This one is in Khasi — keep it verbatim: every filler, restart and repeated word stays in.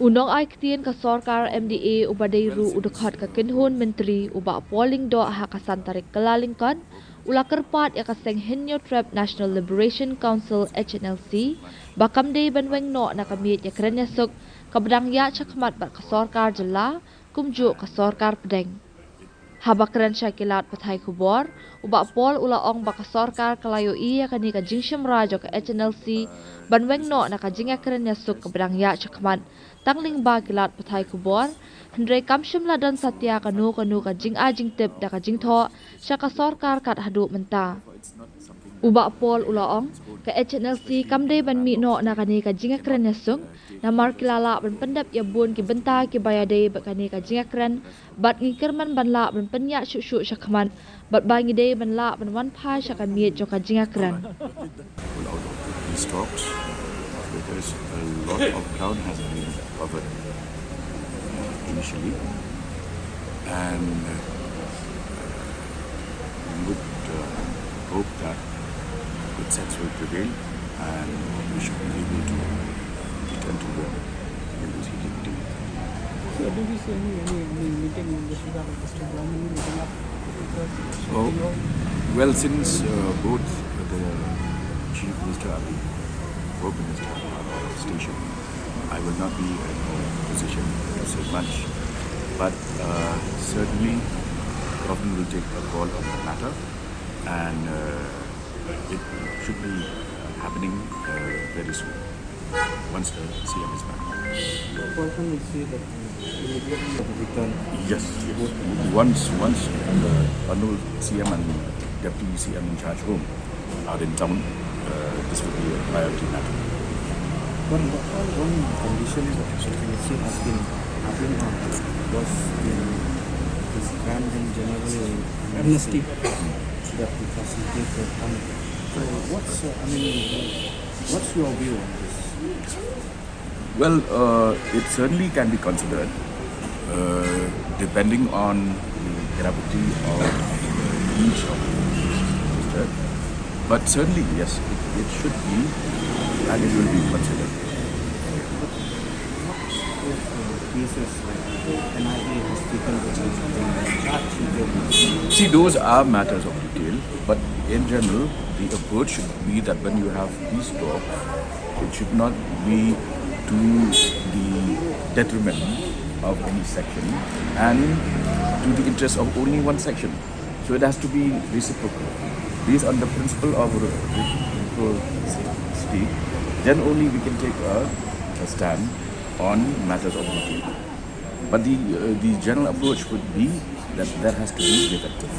U nongai ktien ka sorkar M D A uba dei ruh u dkhot ka kynhun myntri u Bah Paul Lyngdoh ha ka san tarik Kyllalyngkot u la kyrpad ïa ka seng Hynñiewtrep National Liberation Council H N L C ba kam dei ban weng noh na ka miej ïakren ïasuk kaba dang ïaid shakhmat bad ka sorkar jylla kumjuh ka sorkar pdeng. Haba kren sha ki lad pathai khubor, u Bah Paul u la ong ba ka sorkar ka la ïohi ïa kane ka jingshim rai jong ka H N L C ban weng noh na ka jingïakren ïasuk kaba dang ïaid shakhmat tang lyngba ki lad pathai khubor, hynrei kam shym la don satia kano kano ka jingai jingtip da ka jingthoh sha ka sorkar kat haduh mynta. U Bah Paul u la ong, ka H N L C kam dei ban mih noh na kane ka jingïakren ïasuk, namar ki la lah ban pyndep ïa bun ki bynta kiba ïadei bad kane ka jingïakren, bad ngi kyrmen ban lah ban pynïaid shuh shuh shakhmat, bad ba ngi dei ban lah ban wan phai sha ka miej jong ka jingïakren. Well, out of these talks, there is a lot of ground has been covered initially, and uh, we would uh, hope that good sense will prevail and we should be able to return to work in this heated day. So do we see any, any, any meeting in this regard of Mister Brahmani meeting up with the Oh, well, since uh, both the Chief Minister and the Home Minister are out of station, I will not be in a position to say much. But uh, certainly, government will take a call on the matter, and uh, it should be happening uh, very soon once the C M is back. Person will say that immediately return. Yes, yes. Once, once uh, Honorable C M and Deputy C M in charge home are in town, uh, this will be a priority matter. One, one condition that the C M has been agreeing on was the, this grant in general Amnesty. So that we facilitate the economy. So what's, uh, I mean, what's your view on this? Well, uh, it certainly can be considered, uh, depending on the gravity of the breach of the Constitution. But certainly, yes, it, it should be, and it will be considered. Cases like N I A has taken the charge sheet. See, those are matters of detail, but in general, the approach should be that when you have peace talks, it should not be to the detriment of any section and to the interest of only one section. So it has to be reciprocal. Based on the principle of reciprocity, then only we can take a, a stand on matters of detail. But the, uh, the general approach would be that that has to be effective.